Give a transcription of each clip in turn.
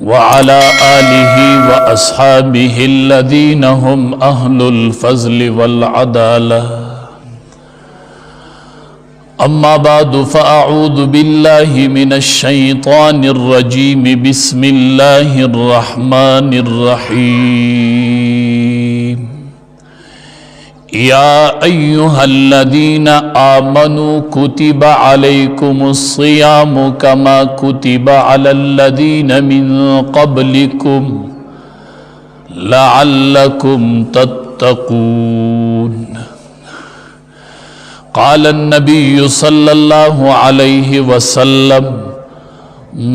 وعلى آله وأصحابه الذين هم أهل الفضل والعدالة. أما بعد، فأعوذ بالله من الشيطان الرجيم. بسم الله الرحمن الرحيم. يا أيها الذين آمنوا كتب عليكم الصيام كما كتب على الذين من قبلكم لعلكم تتقون. قال النبي صلى الله عليه وسلم: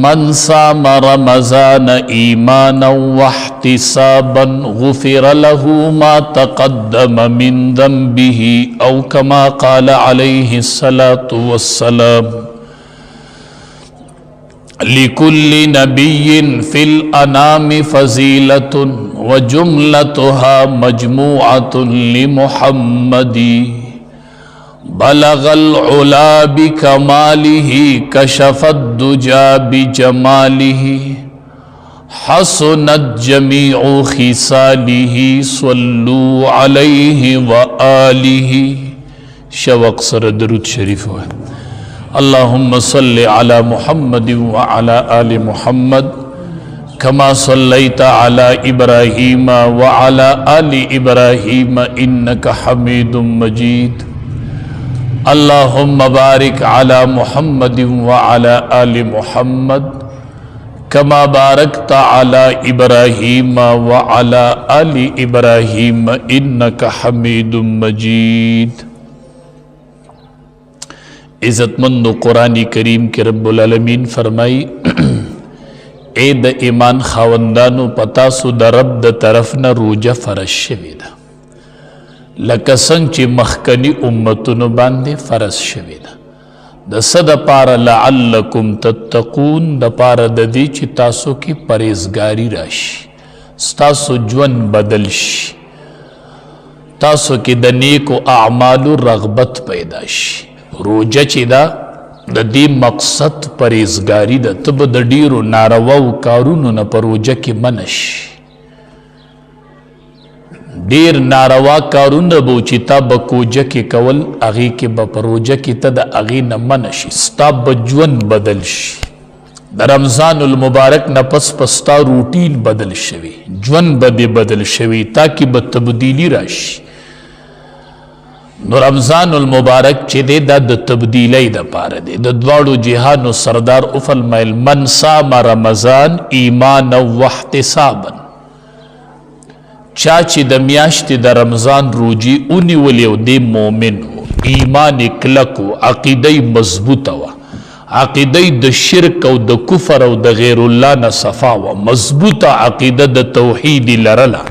من صام رمضان إيمانا واحتسابا غفر له ما تقدم من ذنبه، أو كما قال عليه الصلاة والسلام. لكل نبي في الأنام فضيلة وجملتها مجموعة لمحمد. بلغ العلا بكماله، كشف الدجى بجماله، حسنت جميع خصاله، صلوا عليه وآله. شوق سره درود شریف وایه. اللهم صل على محمد وعلى آل محمد كما صليت على إبراهيم وعلى آل إبراهيم إنك حميد مجيد. اللهم بارك على محمد وعلى آل محمد كما باركت على إبراهيم وعلى آل إبراهيم إنك حميد مجيد. عزتمند، قرآن کریم کې رب العالمین فرمایي: اے د ایمان خاوندانو، په تاسو د رب د طرف نه روجه فرض شوې ده، لکه څنګه چې مخکني امتونو باندې فرض شوې ده. د څه د پاره؟ لعلکم تتقون، د پاره د دې چې تاسو کې پرهیزګاري راشي، ستاسو ژوند بدل شي، تاسو کې د نیکو اعمالو رغبت پیدا شي. روجه چې ده، د دې مقصد پرهیزګاري ده. ته به د ډیرو نارواو کارونو نه په روجه کې منع شي. ډیر ناروا کارونه به چې تا به کوجه کې کول، هغې کې به په روجه کې ته د هغې نه منع شي، ستا به ژوند بدل شي. د رمضان المبارک نه پس په ستا روټین بدل شوي، ژوند به دې بدل شوي، تا کې به تبدیلی راشي. نو رمضان المبارک چې دی، دا د تبدیلی د پاره دی. د دواړو جهانو سردار وفرمایل: من صام رمضان ایمانا واحتسابا، چا چې د میاشتې د رمضان روجي ونیولې او دی مؤمن و، ایمان یې کلک و، عقیده یې مضبوطه وه، عقیده یې د شرک او د کفر او د غیر الله نه صفا وه، مضبوطه عقیده د توحید یې لرله،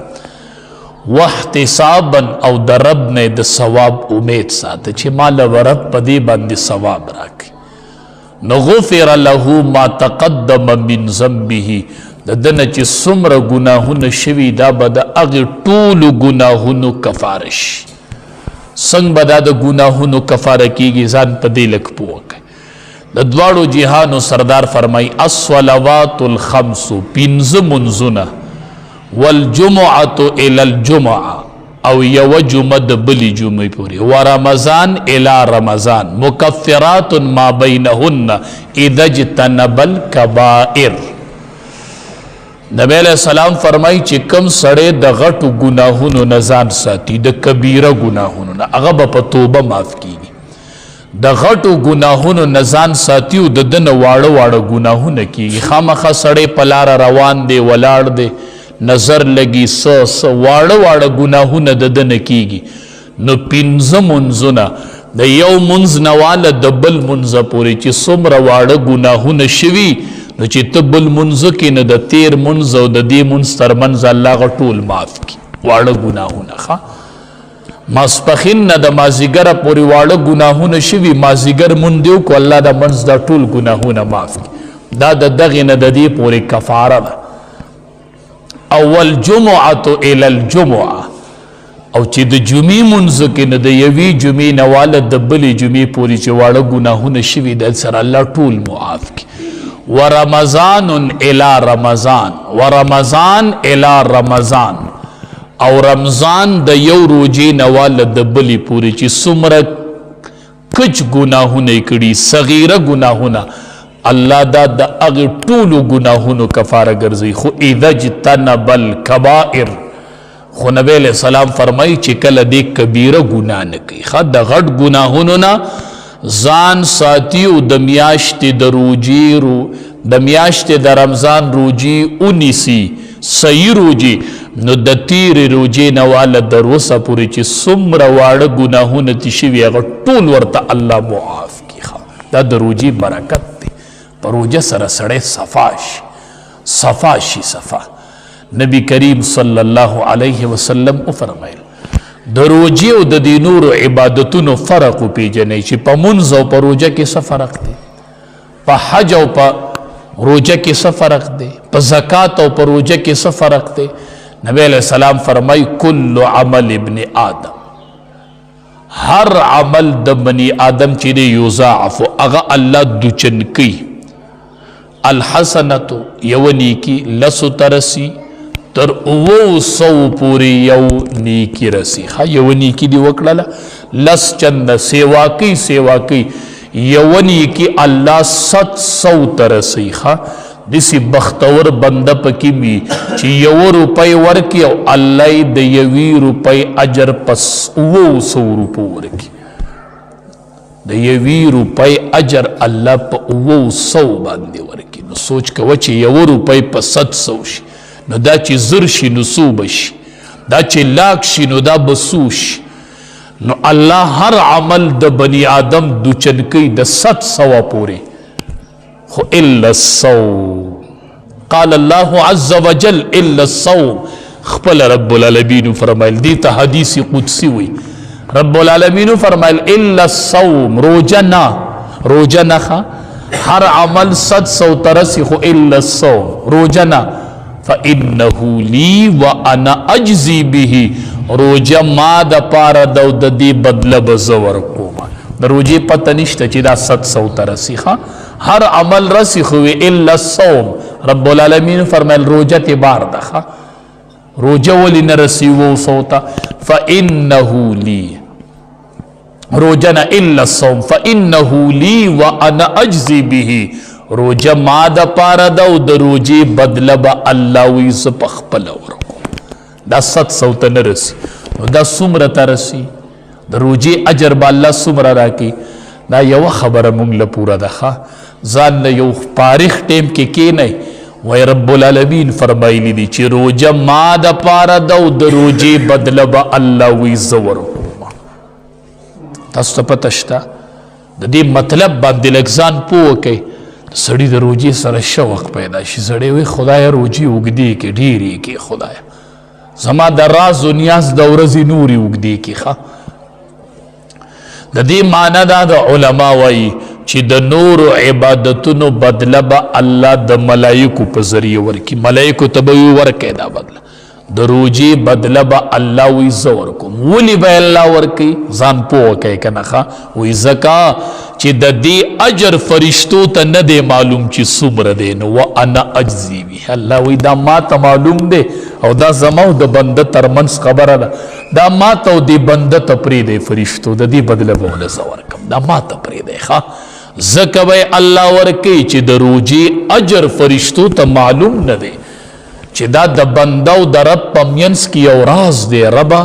واحتسابا، او د رب نه د ثواب امید ساته چې ما له رب په دې باندې ثواب راکړي، نو غفر له ما تقدم من ذنبه، د ده نه چې څومره ګناهونه شوي، دا به د هغې ټولو ګناهونو کفاره شي. څنګه به دا د ګناهونو کفاره کیږي؟ ځان په دې لږ پوه کړئ. د دواړو جهانو سردار فرمایي: الصلوات الخمس، پنځه منځونه، والجمعة الى الجمعة، او یو جمعه د بلی جمعې پورې، ورمضان الى رمضان مکفرات ما بینهن اذا اجتنب الكبائر. نبی علیہ السلام فرمایي چې کم سړی د غټو ګناهونو نه ځان ساتي، د کبیره ګناهونو نه، هغه به په توبه معاف کیږي. د غټو ګناهونو نه ځان ساتي او د ده نه واړه واړه ګناهونه کیږي، خامخا سړی په لاره روان دی، ولاړ دی، نظر لګي، څه څه واړه واړه ګناهونه د ده نه کیږي، نو پنځه منځونه، د یو منځ نه واله د بل منځ پورې چې څومره واړه ګناهونه شوي، نو چې ته بل منځ کې نه د تیر منځ او د دې منځ تر منځ الله غ ټول معاف کړي واړه ګناهونه. ښه، ماسپخین نه د مازیګره پورې واړه ګناهونه شوي، مازیګر مونږ دی کو، الله د منځ دا ټول ګناهونه معاف کړي. دا د دغې نه د دې پورې کفاره ده. اول جمعه الى الجمعه، او چې د جمعې منځ کې نه د یوې جمعې نه واله د بلې جمعې پورې چې واړه ګناهونه شوي، د سره الله ټول معاف کړي. ورمضان الی رمضان، ورمضان الی رمضان، او رمضان د یو روجې نه واله د بلې پورې چې څومره کچ ګناهونه یې کړي، صغیره ګناهونه، الله دا د هغې ټولو ګناهونو کفاره ګرځوي. خو اذا اجتنب الکبائر، خو نبی علیہ السلام فرمایي چې کله دې کبیره ګناه نه کوي، ښه د غټ ګناهونو نه ځان ساتي او د میاشتې د روجې د میاشتې د رمضان روجې ونیسي، صحیح روجې، نو د تیرې روجې نه واله در اوسه پورې چې څومره واړه ګناهونه تې شوي هغه ټول ورته الله معاف کړي. ښه دا د روجې برکت دی. په روجه سره سړی صفا شي، صفا شي، صفا. نبی کریم صلی الله علیه وسلم وفرمایل د روجې او د دې نورو عبادتونو فرق وپېژنئ چې په مونځ او په روجه کې څه فرق دی، په حج او په روجه کې څه فرق دی، په زکات او په روجه کې څه فرق دی. نبی علیہ السلام فرمای کل عمل ابن آدم، هر عمل د بنی آدم چې دی یضاعف، هغه الله دوچن کوي. الحسنة یو نیکی لسو ته رسي، تر 700 پورې یو نیکی رسي. ښه یو نیکی دې وکړله لس چنده سیوا کوي، سیوا کوي، یو نیکی الله 700 ته رسي. ښه داسې بختور بنده پکې وي چې یو روپۍ ورکړي او الله یې د یوې روپۍ اجر په 700 روپو ورکړي. د یوې روپۍ اجر الله په 700 باندې ورکړي. نو سوچ کوه چې یو روپۍ په 700 شي، نو دا چې زر شي نو څو به شي، دا چې لاک شي نو دا به څو شي. نو الله هر عمل د بني آدم دوچن کوي د 700 پورې، خو الا الصوم. قال الله عز وجل الا الصوم. خپل رب العالمین فرمایل، دې ته حدیث قدسی وي، رب العالمین فرمایل الا الصوم، روجه نه، روجه نه، هر عمل 700 ته رسي، خو الا الصوم، روجه نه، فإنه لي وأنا أجزي به، روجه ما د پاره د او د دې بدله به زه ورکوم. د روجې پته نشته چې دا 700 ته رسي، ښه هر عمل رسي خو وي الا الصوم. رب العالمین فرمایل روجه ته بار ده، ښه روجه ولې نه رسي 700 ته؟ فإنه لي، روجه نه الا الصوم فإنه لي وأنا أجزي به، روجه ما د پاره ده او د روجې بدله به الله وي زه په خپله ورکوم. دا 700 ته نه رسي، نو دا څومره ته رسي؟ د روجې اجر به الله څومره راکړي؟ دا یوه خبره مونږ له پوره ده. ښه ځان له یو فارغ ټیم کې کښېنئ، وای رب العالمین فرمایلی دي چې روجه ما د پاره ده او د روجې بدله به الله وي زه ورکوم. تاسو ته پته شته د دې مطلب باندې لږ ځان پوه کړئ. سړي د روجې سره شوق پیدا شي، سړی وایي خدایه روجې اوږدې کړې، ډېرې کړې، خدایه زما د راز و نیاز د ورځې نورې اوږدې کړې. ښه د دې معنی دا د علما وایي چې د نورو عبادتونو بدله به الله د ملایکو په ذریعه ورکړي، ملایکو ته به یې ورکړي دا بدله. د روجې بدله به الله وایي زه ورکوم. ولې به الله ورکوي؟ ځان پوه کوي که نه؟ ښه وایي ځکه چې د دې اجر فرشتو ته نه دی معلوم چې څومره دی، نو وانا اجزي به. الله وایي دا ما ته معلوم دی او دا زما او د بنده ترمنځ خبره ده، دا ما ته او دې بنده ته پرېږدی فرشتو، د دې بدله به ولې زه ورکوم، دا ما ته پرېږدی. ښه ځکه به یې الله ورکوي چې د روجې اجر فرشتو ته معلوم نه دی، چې دا د بنده او د رب په منځ کې یو راز دی. ربه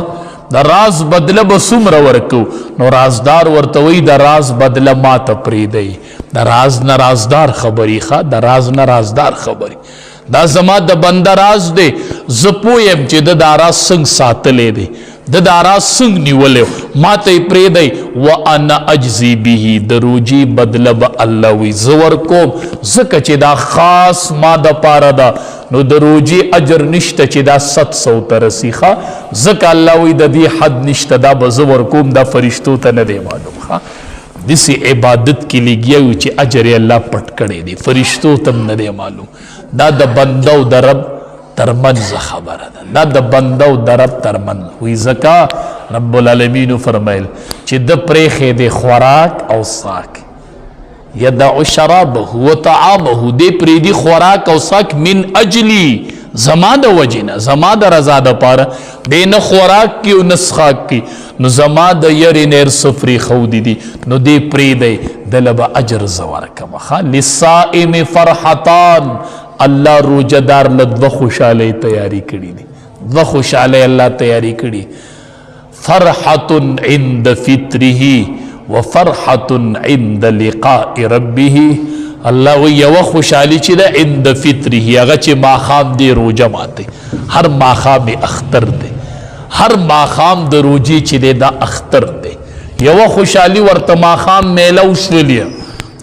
د راز بدله به څومره ورکو؟ نو رازدار ورته وایي د راز بدله ما ته پرېږدئ، د راز نه رازدار خبرې، ښه د راز نه رازدار خبرې، دا زما د بنده راز دی، زه پوه یم چې ده دا راز څنګه ساتلی دی، ده دا راز څنګه نیولی، ما ته یې پرېږدئ. وانا اجزي به، د روجې بدله به الله وایي زه ورکوم، ځکه چې دا خاص ما د پاره ده. نو د روجې اجر نشته چې دا 700 ته رسي، ښه ځکه الله وایي د دې حد نشته، دا به زه ورکوم، دا فرشتو ته نه دی معلوم. ښه داسې عبادت کې لګیا یو چې اجر یې الله پټ کړی دی، فرشتو ته هم نه دی معلوم. دا د بنده او د رب ترمنځ خبره ده، دا د بنده او د رب ترمنځ وي. ځکه رب العالمین فرمایل چې د پرېښې دی خوراک او څښاک، یدع شرابه وطعامه، دی پریدي خوراک او څښاک، من اجلی، زما د وجې نه، زما د رضا دپاره دی نه خوراک کی او نه څښاک کی، نو زما د یرې نه هر څه پرېښودي دي، نو دی پرېږدی، دله به اجر زه ورکړم. ښه، للصائم فرحتان، الله روژه دار له دوه خوشحالۍ تیاري کړي دي، دوه خوشحالۍ الله تیاري کړي، فرحة عند فطره وفرحة عند لقاء ربه. الله وی یوه خوشحالي چې ده عند فطره، هغه چې ماښام دی روژه ماتوي، هر ماښام یې اختر دی، هر ماښام د روژې چې دی دا اختر دی. یوه خوشحالي ورته ماښام میله وشولې،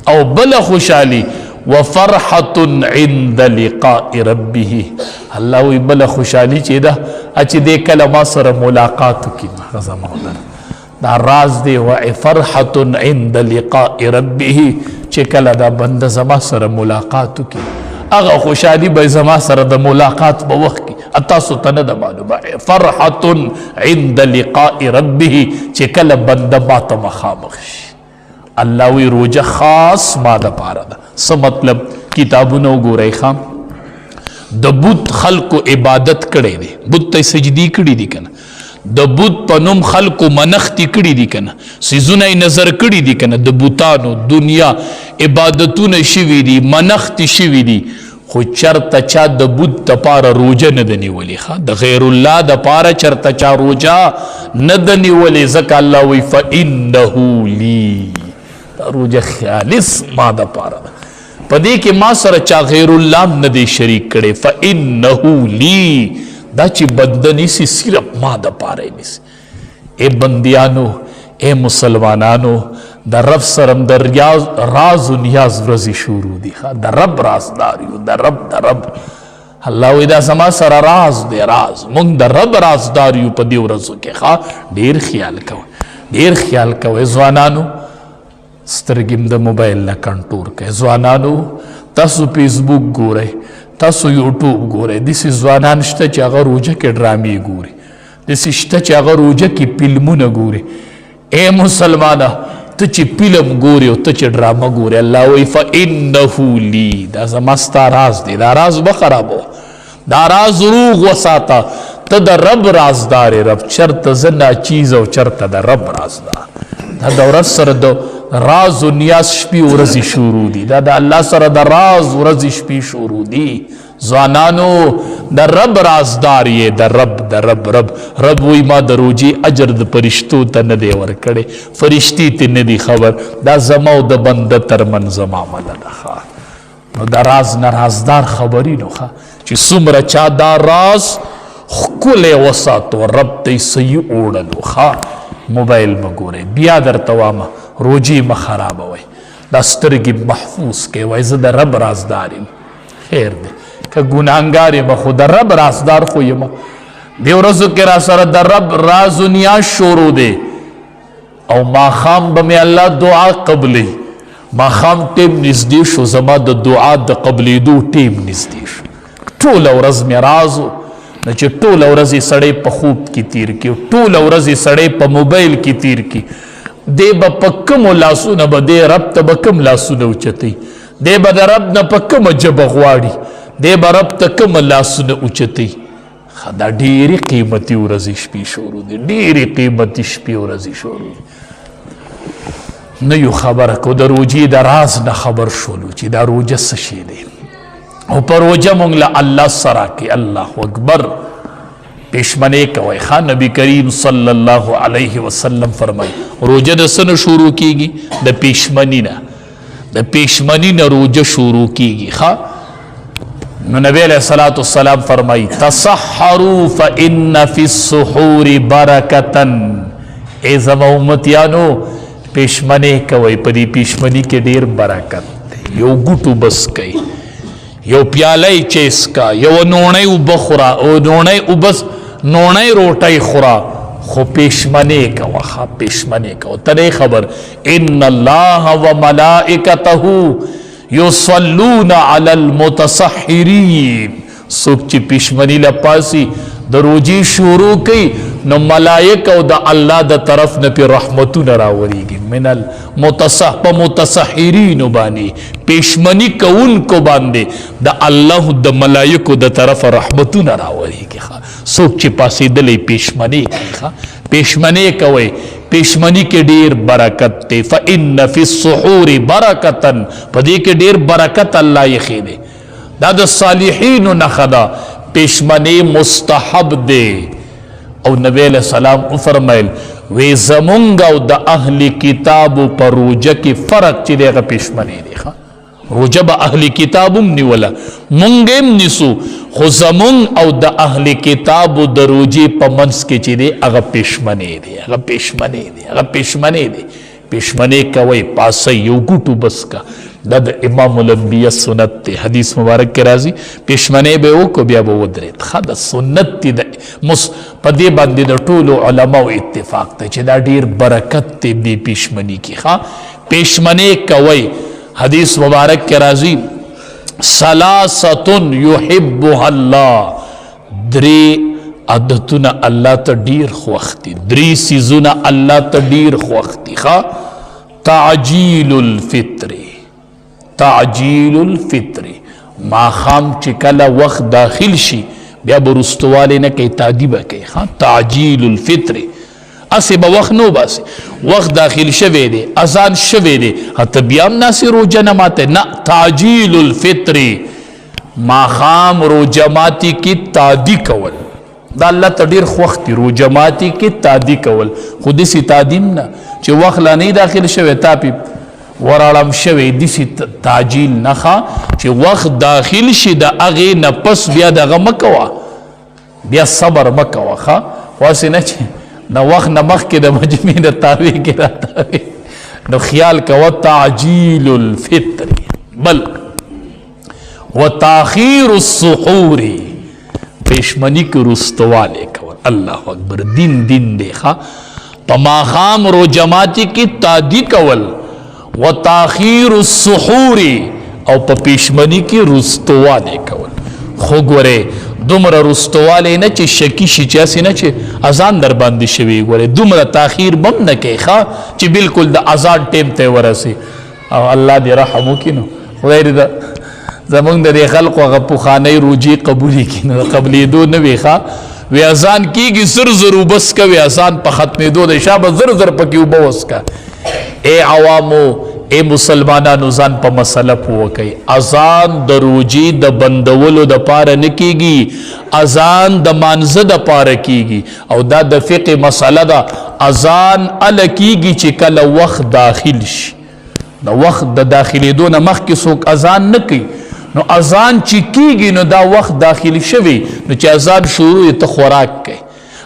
او بله خوشحالي وفرحة عند لقاء ربه، الله وی بله خوشحالي چې ده چې دی کله ما سره ملاقات وکړي، هغه زما دا راز دی، و فرحة عند لقاء ربه، چې کله دا بنده زما سره ملاقات وکړي، هغه خوشحالي به زما سره د ملاقات په وخت کې تاسو ته نه ده معلومه. فرحة عند لقاء ربه، چې کله بنده ما ته مخامخ شي. الله وی روژه خاص ما د پاره ده. څه مطلب؟ کتابونه وګورئ، خام د بت خلکو عبادت کړی دی، بت ته سجدي کړي دي کنه، د بت په نوم خلکو منښتې کړي دي کنه، څیزونه یې نظر کړي دي کنه، د بتانو دنیا عبادتونه شوي دي، منښتې شوي دي، خو چرته چا د بت دپاره روژه نه ده نیولې. ښه، د غیر الله دپاره چرته چا روژه نه ده نیولې، ځکه الله وایي فإنه لي، دا روژه خالص ما دپاره ده، په دې کې ما سره چا غیر الله هم نه دی شریک کړی. فإنه لي، دا چې بنده نیسي صرف ما دپاره یې نیسي. ای بندیانو، ای مسلمانانو، د رب سره د ریاض راز و نیاز ورځې شروع دي. ښه، د رب رازدار یو، د رب، د رب الله وایي دا زما سره راز دی، راز، مونږ د رب رازدار یو په دې ورځو کې. ښه، ډېر خیال کوئ، ډېر خیال کوئ ځوانانو، سترګې هم د موبایل نه کنټرول کړئ. ځوانانو تاسو فیسبوک ګورئ، تاسو یوټیوب ګورئ، داسې ځوانان شته چې هغه روژه کې ډرامې ګوري، داسې شته چې هغه روژه کې فلمونه ګوري. ای مسلمانه، ته چې فلم ګوري او ته چې ډرامه ګوري، الله وایي فإنه لي، دا زما ستا راز دی، دا راز مه خرابوه، دا راز روغ وساته، ته د رب رازدار یې، رب چرته زه ناچیز او چرته د رب رازدار. دا د ورځ سره د راز و نیاز شپې ورځې شروع دي، دا د الله سره د راز ورځې شپې شروع دي. ځوانانو د رب رازدار یې، د رب، د رب، رب رب وی ما د روژې اجر د فرشتو ته نه دی ورکړی، فرشتې ته نه دی خبر، دا زما او د بنده تر منځ معامله ده. ښه، نو د راز نه رازدار خبري، نو ښه چې څومره چا دا راز ښکلی وساتو، رب ته یې صحیح اوړلو. ښه، موبایل مه ګورئ، بیا درته وامه روژې مه خرابوئ، دا سترګې محفوظ کړئ، وایي زه د رب رازدار یم. خیر دی که ګناهګار یم، خو د رب رازدار خو یم. دې ورځو کې را سره د رب راز و نیاز شروع دی، او ماښام به مې الله دعا قبلوي. ماښام ټیم نږدې شو، زما د دعا د قبلېدو ټیم نږدې شو. ټوله ورځ مې راز و، نو چې ټوله ورځ یې سړی په خوب کې تیر کړي، ټوله ورځ یې سړی په موبایل کې تیر کړي، دی به په کومو لاسونه به دی رب ته به کوم لاسونه اوچتوي، دی به د رب نه په کومه ژبه غواړي، دی به رب ته کومه لاسونه اوچتوي. ښه، دا ډېرې قیمتي ورځې شپې شروع دي، ډېرې قیمتي شپې ورځې شروع دي. نه یو خبره کو د روژې د راز نه خبر شولو چې دا روژه څه شی دی، او په روژه مونږ له الله سره کې الله اکبر پښمنې کوي. ښه، نبی کریم صلی الله علیه وسلم فرمایي روژه د څه نه شروع کیږي؟ د پښمني نه، د پښمني نه روژه شروع کیږي. ښه، نو نبی علیہ الصلوۃ والسلام فرمایي تسحروا فإن فی السحور برکتا. ای زما امتیانو پښمنې کوئ، په دې پښمني کې ډیر برکت دی. یو ګوټو بس کوي، یو پیاله یې چیس کا، یوه نوڼۍ اوبه خوره، او نوڼۍ اوبه، نوڼۍ روټۍ خوره، خو پښمنې کوه. ښه، پښمنې کوه. ته نه خبر ان الله وملائکته یصلون علی المتصحرین. څوک چې پښمني له پاسي د روژې شروع کوي، نو ملائک او د الله د طرف نه پې رحمتونه راورېږي. من المتصح په متسحرینو باندې، پېشمني کوونکو باندې د الله د ملائکو د طرفه رحمتونه راورېږي. څوک چې پاڅېدلی پېشمنې کوي، پېشمنې کوئ، پېشمني کې ډېر برکت دی. فإن فی السحور برکتا، په دې کې ډېر برکت الله ایښی دی. دا د صالحینو نښه ده. پېشمنې مستحب دی. او نبی علیہ السلام وفرمایل وی زمونږ او د اهل کتابو په روژه کې فرق چې دی هغه پېشمنې دی. روژه به اهل کتاب هم نیوله، مونږ هم نیسو، خو زمونږ او د اهل کتابو د روژې په منځ کې چې دی هغه پېشمنې دی، هغه پېشمنې دی، هغه پېشمنې دی. پېشمنې کوئ، پاسئ، یو ګوټ وبس کا. دا د امام الانبیاء سنت دی. حدیث مبارک کې راځي پېشمنې به وکړو بیا به ودرېد. ښه د سنت دی، د په دې باندې د ټولو علماو اتفاق دی چې دا ډېر برکت دی دې پېشمني کې. ښه پېشمنې کوئ. حدیث مبارک کې راځي ثلاثة يحبها الله، درې عادتونه الله ته ډېر خوښ دي، درې څیزونه الله ته ډېر خوښ دي. ښه تعجیل الفطر، تعجیل الفطر، ماښام چې کله وخت داخل شي بیا به وروستوالی نه کوي، تادي به کوي. ښه تعجیل الفطر، هسې به وخت نه وباسي، وخت داخل شوی دی، اذان شوی دی، ته بیا هم ناسې روژه نه ماته نه. تعجیل الفطر، ماښام روژه ماتي کې تادي کول، دا الله ته ډېر خوښ دي. روژه ماتي کې تادي کول، خو داسې تادیم نه چې وخت لا نه داخل شوی تا پې وراړم شوی، داسې تعجیل نه ښه چې وخت داخل شي د هغې نه پس بیا دغه مه کوه، بیا صبر مه کوه. ښه خو هسې نه چې د وخت نه مخکې د مجمع د تاوې کې راتاوې، نو خیال کوه تعجیل الفطر. بل وتاخیر السحور، پېشمني کې وروستوالی کول. الله اکبر، دین دین دی. ښه په ماښام روژه ماتي کې تادي کول، وتاخیر السحور، او په پېشمني کې وروستوالی کول. خو ګورې دومره وروستوالی نه چې شکي شي، چې هسې نه چې اذان در باندې شوی، ګورې دومره تاخیر به هم نه کوي، ښه چې بالکل د اذان ټیم ته ورسي. او الله دې رحم وکړي، نو خدای دې زمونږ د دې خلقو هغه پخوانۍ روژې قبولې کړي، نو د قبلېدو نه وي. ښه وی اذان کېږي زر زر اوبه څکه، وی اذان په ختمېدو دی، شابه زر زر پکې اوبه وڅکه. ای عوامو، ای مسلمانانو، ځان په مسله پوه کړئ. اذان د روژې د بندولو دپاره نه کېږي، اذان د مانځه دپاره کېږي. او دا د فقه مسله ده. اذان هله کېږي چې کله وخت داخل شي. د وخت د داخلېدو نه مخکې څوک اذان نه کوي، نو اذان چې کېږي نو دا وخت داخل شوی، نو چې اذان شروع یې ته خوراک کوي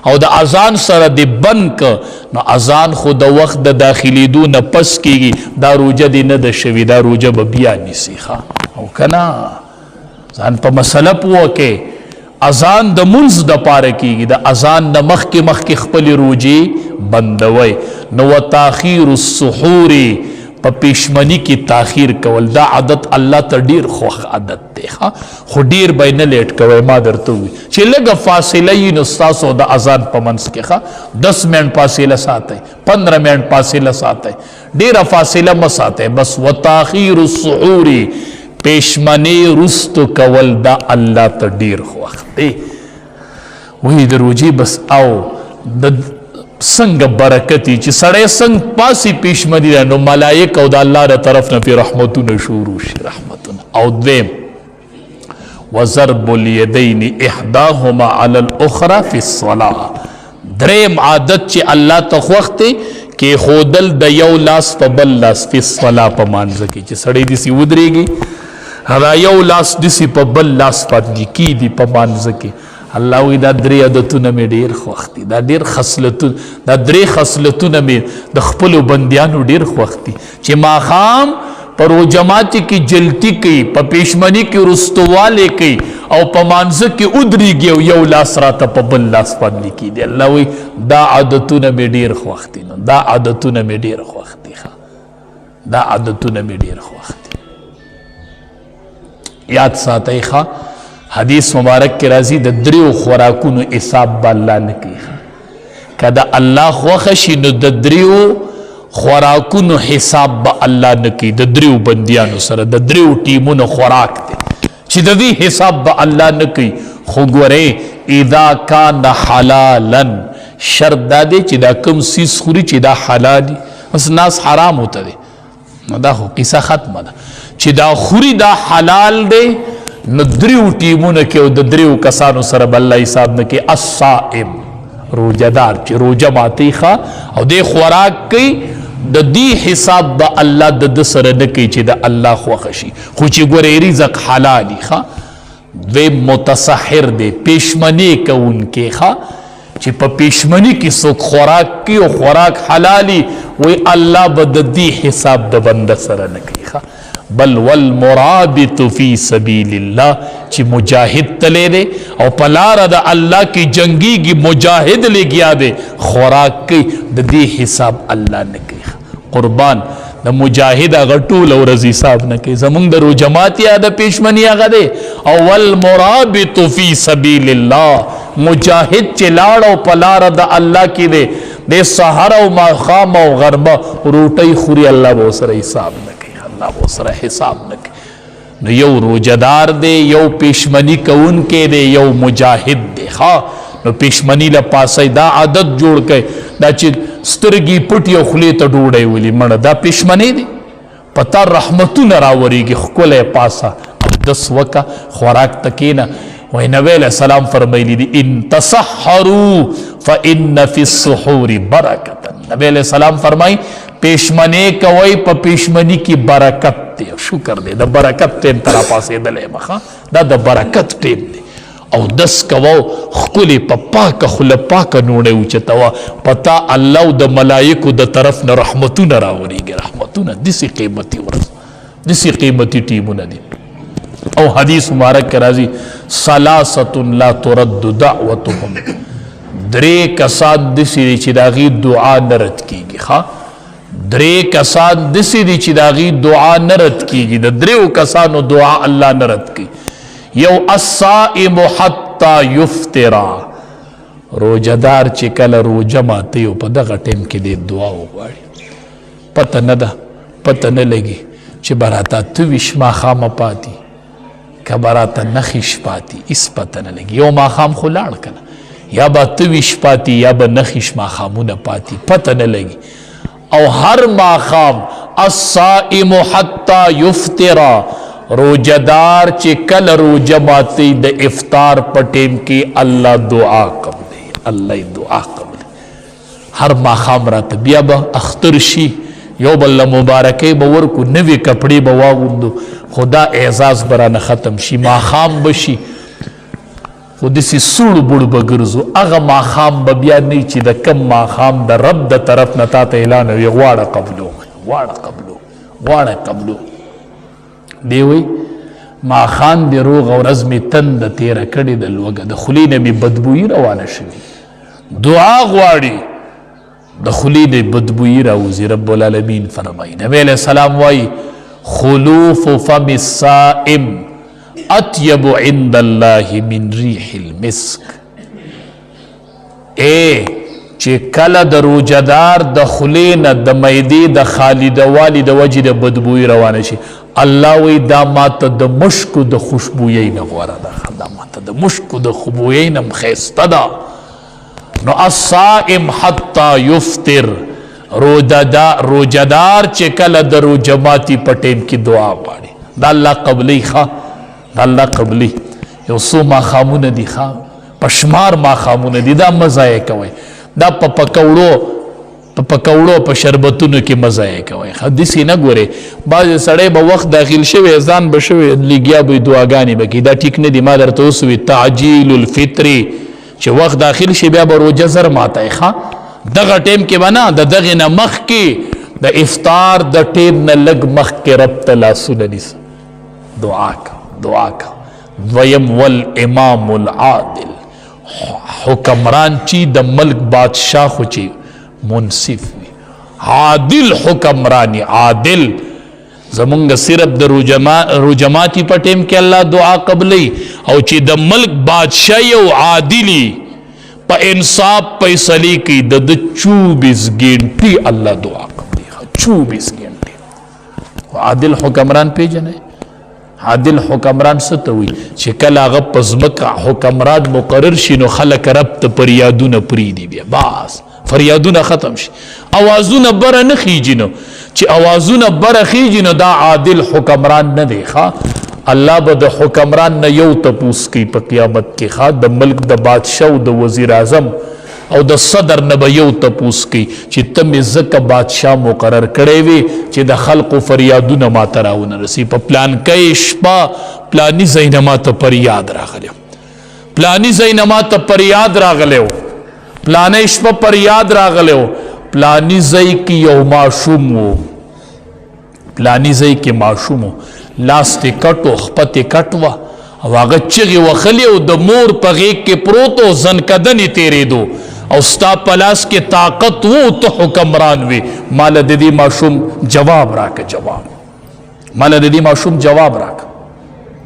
او د اذان سره دې بند که، نو اذان خو د وخت د داخلېدو نه پس کېږي، دا روژه دې نه ده شوې، دا روژه به بیا نیسي. ښه او که نه ځان په مسله پوه کې. اذان د مونځ دپاره کېږي، د اذان نه مخکې مخکې خپلې روژې بندوئ. نو وتاخیر السحور، په پېشمني کې تاخیر کول، دا عادت الله ته ډېر خوښ عادت دی. ښه خو ډېر به یې نه لیټ کوئ، ما درته وویل چې لږه فاصله یي نو ستاسو د اذان په منځ کې، ښه 10 منټ فاصله ساتئ، 15 منټ فاصله ساتئ، ډېره فاصله مه ساتئ بس. وتاخیر السحور، پېشمنې وروستو کول، دا الله ته ډېر خوښ دی. وایي د روژې بس او د څنګه برکت چې سړی څنګه پاسي پېشمني ده، نو ملایک او د الله د طرف نه پرې رحمتونه شروع شي، رحمتونه. او دویم وضرب اليدين احداهما على الاخرى في الصلاه، دریم عادت چې الله ته خوښ دی کېښودل د یو لاس په بل لاس فی الصلاه په مانځه کې، چې سړی داسې ودرېږي دا یو لاس داسې په بل لاس باندې کېږي په مانځه کې. الله وایي دا درې عادتونه مې ډېر خوښ دي، دا ډېر خصلتونه، دا درې خصلتونه مې د خپلو بندیانو ډېر خوښ دي، چې ماښام په روژه ماتي کې جلتي کوي، په پېشمني کې وروستوالی کوي، او په مانځه کې ودرېږي او یو لاس راته په بل لاس باندې کېږي. الله وایي دا عادتونه مې ډېر خوښ دي، نو دا عادتونه مې ډېر خوښ دي، ښه دا عادتونه مې ډېر خوښ دي. یاد ساتئ ښه، حدیث مبارک کې راځي د دریو خوراکونو حساب به الله نه کوي. که د الله خوښه شي نو د دریو خوراکونو حساب به الله نه کوي. د دریو بندیانو سره د دریو ټیمونو خوراک دی چې د دې حساب به الله نه کوي. خو ګورې اذا کان حلالا، شرط دا دی چې دا کوم څیز خوري چې دا حلال، اوس ناس حرام ورته دی، نو دا خو قصه ختمه ده. چې دا خوري دا حلال دی، نو دریو ټیمونو کې او د دریو کسانو سره به الله حساب نه کوي. الصائم، روژهدار چې روژه ماتوي ښه او دی خوراک کوي، د دې حساب به الله د ده سره نه کوي چې د الله خوښه شي، خو چې ګورې رزق حلالي ښه. دویم متسحر دی، پېشمنې کوونکی ښه، چې په پېشمني کې څوک خوراک کوي او خوراک حلالي، وایي الله به د دې حساب د بنده سره نه کوي ښه. بل والمرابط فی سبیل الله، چې مجاهد تللی دی او په لاره د الله کې جنګیږي، مجاهد لګیا دی، خوراک کوي، د دې حساب الله نه کوي. قربان د مجاهد هغه ټوله ورځ حساب نه کوي. زمونږ د روژه یا د پېشمني هغه دی. او والمرابط فی سبیل الله، مجاهد چې لاړ او په لاره د الله کې دی، د سحر او ماښام او غرمه روټۍ خوري، الله به ورسره حساب نه کوي، الله به ورسره حساب نه کوي. نو یو روژهدار دی، یو پېشمني کوونکی دی، یو مجاهد دی ښه. نو پېشمني له پاسه دا عادت جوړ کړئ، دا چې سترګې پټي او خولې ته ډوډۍ ولي، مړه دا پېشمنی دی، په تا رحمتونه راورېږي. ښکلی پاسه اودس وکه، خوراک ته کښېنه. وایي نبی علیه السلام فرمایلی دي ان تسحروا فإن فی السحور برکتا. نبی علیه السلام فرمایي پېشمنې کوئ، په پېشمني کې برکت دی. شکر دی د برکت ټیم ته راپاڅېدلی یم ښه، دا د برکت ټیم دی. او دس کوه، ښکلې په پاکه خوله پاکه نوڼۍ اوچتوه، په تا الله او د ملایکو د طرف نه رحمتونه راورېږي، رحمتونه. داسې قیمتي ورځ، داسې قیمتي ټیمونه دي. او حدیث مبارک کې راځي ثلاثة لا ترد دعوتهم، درې کسان داسې دي چې د هغې دعا نه رد کېږي ښه. درې کسان داسې دي چې د هغې دعا نه رد کېږي، د دریو کسانو دعا الله نه رد کوي. یو الصائم حتی یفطرا، روژهدار چې کله روژه ماتوي او په دغه ټایم کې دی دعا وغواړي، پته نه ده، پته نه لګي چې به راته 28 ماښامه پاتې که به راته 29 پاتې، هېڅ پته نه لګي. یو ماښام خو لاړ که نه، یا به 28 پاتې یا به 29 ماښامونه پاتې، پته نه لګي. او هر ماښام الصائم حتی یفطر، روژهدار چې کله روژه ماتوي د افطار په ټیم کې الله دعا قبلوي، الله یې دعا قبلوي. هر ماښام راته بیا به اختر شي، یو بل له مبارکۍ به ورکو، نوې کپړې به واغوندو، خو دا اعزاز به رانه ختم شي. ماښام به شي خو داسې سوړ بوړ به ګرځو، هغه ماښام به بیا نه چې د کم ماښام د رب د طرف نه تا ته اعلان وي غواړه قبلو، غواړه قبلو، غواړه قبلو. دی وایي ماښام دې روغه ورځ مې تنده تېره کړې ده، لوږه د خولې نه مې بدبویي روانه شوې، دعا غواړي د خولې نه بدبویي راوځي. رب العالمین فرمایي، نبی علیه السلام وایي خلوف فم الصائم اطیب عند الله من ریح المسک. ای چې کله د روژهدار د خولې نه د معدې د خالدوالي د وجې د بدبویي روانه شي، الله وایي دا ماته د مشکو د خوشبویۍ نه غوره ده، دا ماته د مشکو د خوشبویۍ نه هم ښایسته ده. نو الصائم حتی یفطر، روژهدار چې کله د روژه ماتي په ټیم کې دعا غواړي، دا الله قبلوي ښه، دا الله قبلوي. یو څو ماښامونه دي ښه، په شمار ماښامونه دي، دا مه ضایع کوئ، دا په پکوړو، په پکوړو په شربتونو کې مه ضایع کوئ ښه. داسې نه ګورئ، بعضې سړی به وخت داخل شوی، ځان به شوی، لګیا به دعاګانې به کوي، دا ټیک نه دي. ما درته اوس وویل تعجیل الفطر، چې وخت داخل شي بیا به روژه زر ماتوي ښه. دغه ټیم کې به نه، د دغې نه مخکې د افطار د ټیم نه لږ مخکې رب ته لاسونه نیسه، دعا کوه، دعا کوه. دویم والامام العادل، حکمران چی د ملک بادشاه خو چې منصف وي، عادل حکمرانی، عادل. زمونږ صرف د روژه ماتي په ټیم کې الله دعا قبلوي، او چې د ملک بادشاه یو عادلی په انصاف فیصلې کوي، د ده 24 ګنټې الله دعا قبلي. 24 ګنټې. عادل حکمران پیژنئ؟ عادل حکمران څه ته وایي؟ چې کله هغه په ځمکه حکمران مقرر شي نو خلک رب ته فریادونه پرېږدي، بیا بس فریادونه ختم شي، اوازونه بره نه خیږي. نو چې اوازونه بره خیږي نو دا عادل حکمران نه دی. ښه، الله به د حکمران نه یو تپوس کوي په قیامت کې. ښه، د ملک د بادشاه او د وزیر اعظم او د صدر نه به یو تپوس کوي چې ته مې ځکه بادشاه مقرر کړی وي چې د خلقو فریادونه ماته راونه رسي. په پلانکۍ شپه پلاني ځای نه ماته فریاد راغلی، پلاني ځای نه ماته فریاد راغلی و، پلانۍ شپه فریاد راغلی و، پلاني ځای کې یو ماشوم و، پلاني ځای کې ماشوم و، لاس تې کټ و، خپه تې کټ وه او هغه چغې وخلې او د مور په غېږ کې پروت و، ځنکدنې تېرېدو او ستا په لاس کې طاقت وو، ته حکمران وې، ماله د دې ماشوم جواب راکه، جواب ماله د دې ماشوم جواب راکه.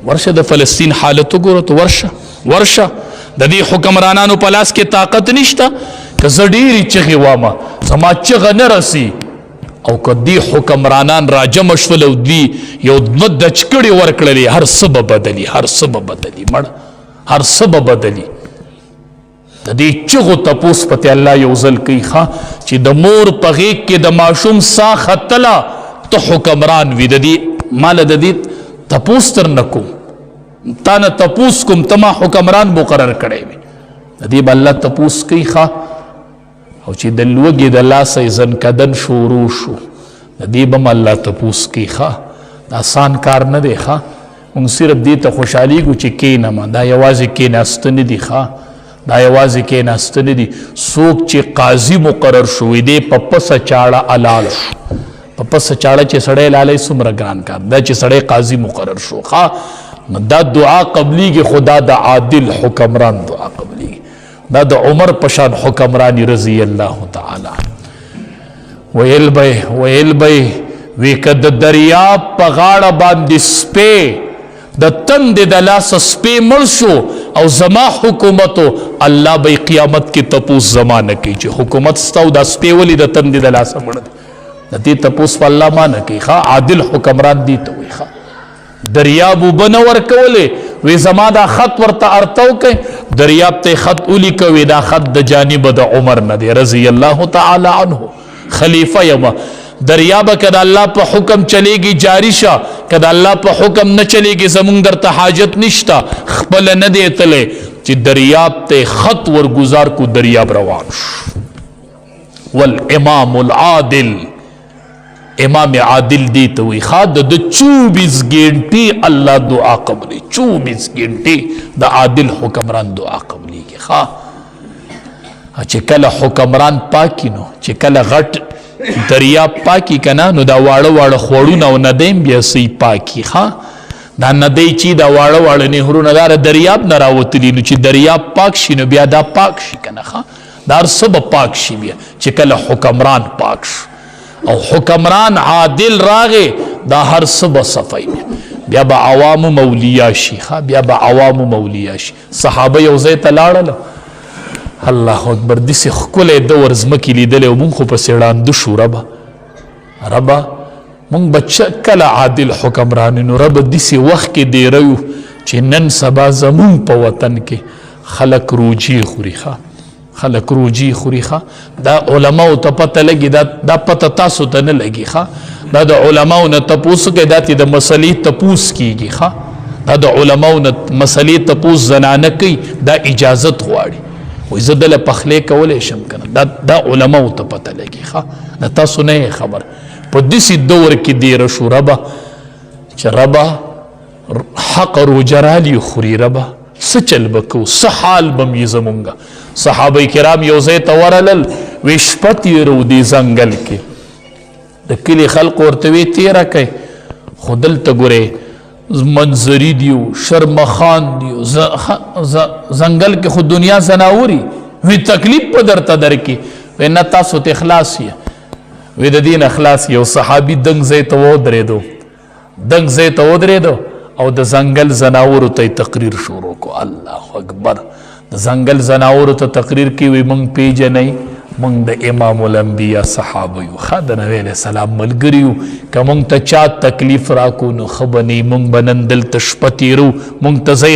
ورشه د فلسطین حالت وګوره ته، ورشه ورشه، د دې حکمرانانو په لاس کې طاقت نشته. که زه ډېرې چغې وامه زما چغه نه رسي، او که دې حکمرانان راجمع شول او دوی یو دوه دچکړې ورکړلې، هر څه به بدلي، هر څه به بدلي، مړه هر څه به بدلي. د دې چغو تپوس پتې الله یو ځل کوي. ښه، چې د مور په غېږ کې د ماشوم سا ختله، ته حکمران وي، د دې ماله د دې تپوس تر نه کوم، تا نه تپوس کوم، ته ما حکمران مقرر کړی وي، د دې به الله تپوس کوي. ښه، او چې د لوږې د لاسه یې ځنکدن شروع شو، د دې به هم الله تپوس کوي. ښه، دا اسان کار نه دی. ښه، موږ صرف دې ته خوشحالېږو چې کښېنم، دا یوازې کښېناسته نه دي. ښه، دا یوازې کښېناسته نه دي. څوک چې قاضي مقرر شو، دی په پسه چاړه حلال شو. په پسه چاړه چې سړی حلالوي څومره ګران کار دا چې سړی قاضي مقرر شو. ښه، نو دا دعا قبلیږي، خو دا د عادل حکمران دعا قبلیږي، دا د عمر پشان حکمرانی رضی الله تعالی. ویل به ویل به وی که د دریاب په غاړه باندې سپی د تندې د لاسه سپی مړ شو او زما حکومت، الله به قیامت کې تپوس زما نه کوي چې حکومت ستا او دا سپی ولې د تندې د لاسه مړ دی، د دې تپوس په الله ما نه کوي. ښه، عادل حکمران دی ته وایي. ښه، دریاب اوبه نه ورکولې، وی زما دا خط ورته ارته وکړئ، دریاب ته خط ولیکه، وی دا خط د جانب د عمر نه دی رضی الله تعالی عنه، خلیفه یم. دریاب که د الله په حکم چلیږي جاری شه، که د الله په حکم نه چلیږي زمونږ درته حاجت نشته. خپل نه دی تللی چې دریاب ته خط ورګزار کو، دریاب روان شو. والامام العادل، امام عادل دی ته وي. ښه، د 24 ګنټې الله دعا قبلي، 24 ګنټې د عادل حکمران دعا قبلیږي. ښه، چې کله حکمران پاکي، نو چې کله غټ دریاب پاکي که نه، نو دا واړه واړه خوړونه او ندۍ هم بیا صحیح پاکي. ښه، دا ندۍ چې دا واړه واړه نهرونه دا د دریاب نه راوتلي، نو چې دریاب پاک شي نو بیا دا پاک شي که نه. ښه، دا هر څه به پاک شي بیا چې کله حکمران پاک شو او حکمران عادل راغی، دا هر څه به صفای، بیا به عوام مولیا شي. ښه، بیا به عوام مولیا شي. صحابه یو ځای ته لاړل، الله اکبر، داسې ښکلی دور ځمکې لیدلی او مونږ خو پسې ړانده شو. ربه ربه، مونږ به کله عادل حکمران، نو ربه داسې وخت کې دیره یو چې نن سبا زمونږ په وطن کې خلک روجې خوري. ښه، خلک روجي خوري. ښه، دا علماو ته پته لګي، دا پته تاسو ته نه لګي. ښه، دا د علماو نه تپوس کوي، دا ته د مسلې تپوس کیږي. ښه، دا د علماو نه مسلې تپوس زنانه کوي، دا اجازت غواړي، وایي زه دله پخلی کولی شم که نه. دا علماو ته پته لګي. ښه، دا تاسو نه خبر. په داسې دور کې دیره شو ربه چې ربه حق روجه رالي خوري، ربه څه چل به کوو، څه حال به وي زمونږ؟ صحابه کرام یو ځای ته ورلل، وی شپه تېرو دې ځنګل کې. د کلي خلق ورته وی تېره کړئ، خو دلته ګورئ منظري دي شرمخان دي، ځنګل کې خو دنیا ځناوري وی، تکلیف په درته درکې. وی نه، تاسو ته خلاص یې. وی د دین خلاص. یو صحابي دنګ ځای ته ودرېدو، دنګ ځای ته ودرېدو او د ځنګل ځناورو ته تقریر شروع کو. الله اکبر، د ځنګل ځناورو ته تقریر کوي، وایي مونږ پیژنئ، مونږ د امام الانبیا صحابه یو، ښه د نبی علیه السلام ملګري یو. که مونږ ته چا تکلیف راکو نو ښه به نه وي، مونږ به نن دلته شپه تېرو، مونږ ته ځای